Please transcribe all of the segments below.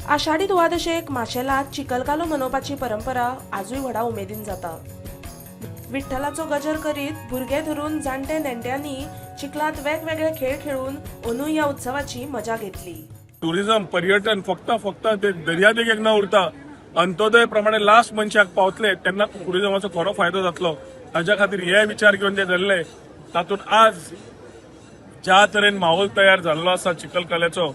आषाढी दुवादशेक माशेलांत चिखलकालो मनोवपाची परंपरा आजूय व्हडा उमेदीन जाता. विठ्ठलाचो गजर करीत भुरगे धरून जाणटे नेणट्यांनी चिखलांत वेगवेगळे खेळ खेळून अंदूय ह्या उत्सवाची मजा घेतली. टुरिझम, पर्यटन फक्त फक्त ते दर्यादेगेक न उरता अंत्योदय प्रमाणे लास्ट मनशाक पावतले तेन्ना टुरिझमाचो खरो फायदो जातलो. ताच्या खातीर हे विचार घेवन जे जाल्ले, तातूंत आज ज्या तरेन माहोल तयार जाल्लो आसा चिखलकाल्याचो,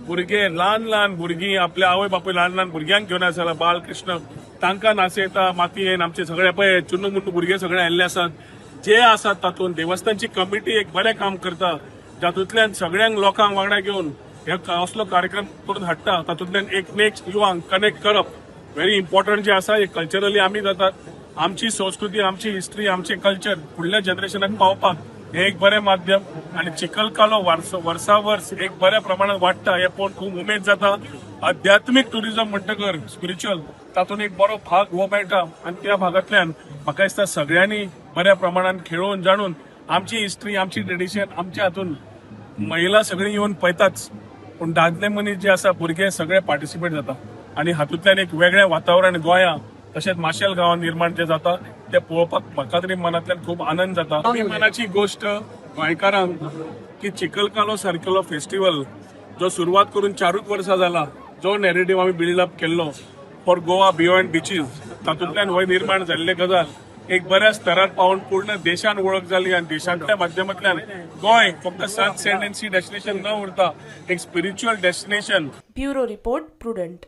भुरगे, ल्हान ल्हान भुरगीं आपल्या आवय बापूय ल्हान ल्हान भुरग्यांक घेवन आसा, बालकृष्ण तांकां नाचयता मातयेन. आमचे सगळे पळय चुन्नू मुन्नू भुरगे सगळे आयिल्ले आसात जे आसात. तातूंत देवस्थानची कमिटी एक बरें काम करता, जातूंतल्यान सगळ्यांक लोकांक वांगडा घेवन हे असलो कार्यक्रम करून हाडटा. तातूंतल्यान एक नेक्स्ट युवांक कनेक्ट करप व्हेरी इम्पॉर्टंट जे आसा. एक कल्चरली आमी जातात, आमची संस्कृती, आमची हिस्ट्री, आमचे कल्चर फुडल्या जनरेशनाक पावपाक हे एक बरें माध्यम. आणि चिखलकालो वर्स वर्सा वर्स एक बऱ्या प्रमाणात वाडटा हे पळोवन खूब उमेद जाता. आध्यात्मीक टुरिझम म्हणटकर स्पिरिच्युअल, तातूंत एक बरो भाग हो मेळटा आनी त्या भागांतल्यान म्हाका दिसता सगळ्यांनी बऱ्या प्रमाणात खेळोवन जाणून आमची हिस्ट्री, आमची ट्रेडिशन. आमच्या हातून महिला सगळी येवन पळयताच, पूण दादले मनीस जे आसा, भुरगे सगळे पार्टिसिपेट जाता आणि हातूंतल्यान एक वेगळें वातावरण गोंया तशेंच माशेल गांवांत निर्माण जे जाता ते पळोवपाक म्हाका तरी मनांतल्यान खूब आनंद जाता. अभिमानाची गोश्ट गोंयकारांक की चिखलकालो सारकेलो फेस्टिवल जो सुरवात करून चारूच वर्सां जाला, जो नॅरेटीव आमी बिल्ड अप केल्लो फॉर गोवा बियॉन्ड बिचीस, तातूंतल्यान हो निर्माण जाल्ले गजाल एक बऱ्या स्तरार पावून पूर्ण देशान वळख जाली आनी देशांतल्या माध्यमांतल्यान गोंय फक्त sun, sand and sea destination न उरता एक spiritual destination. Bureau report, prudent.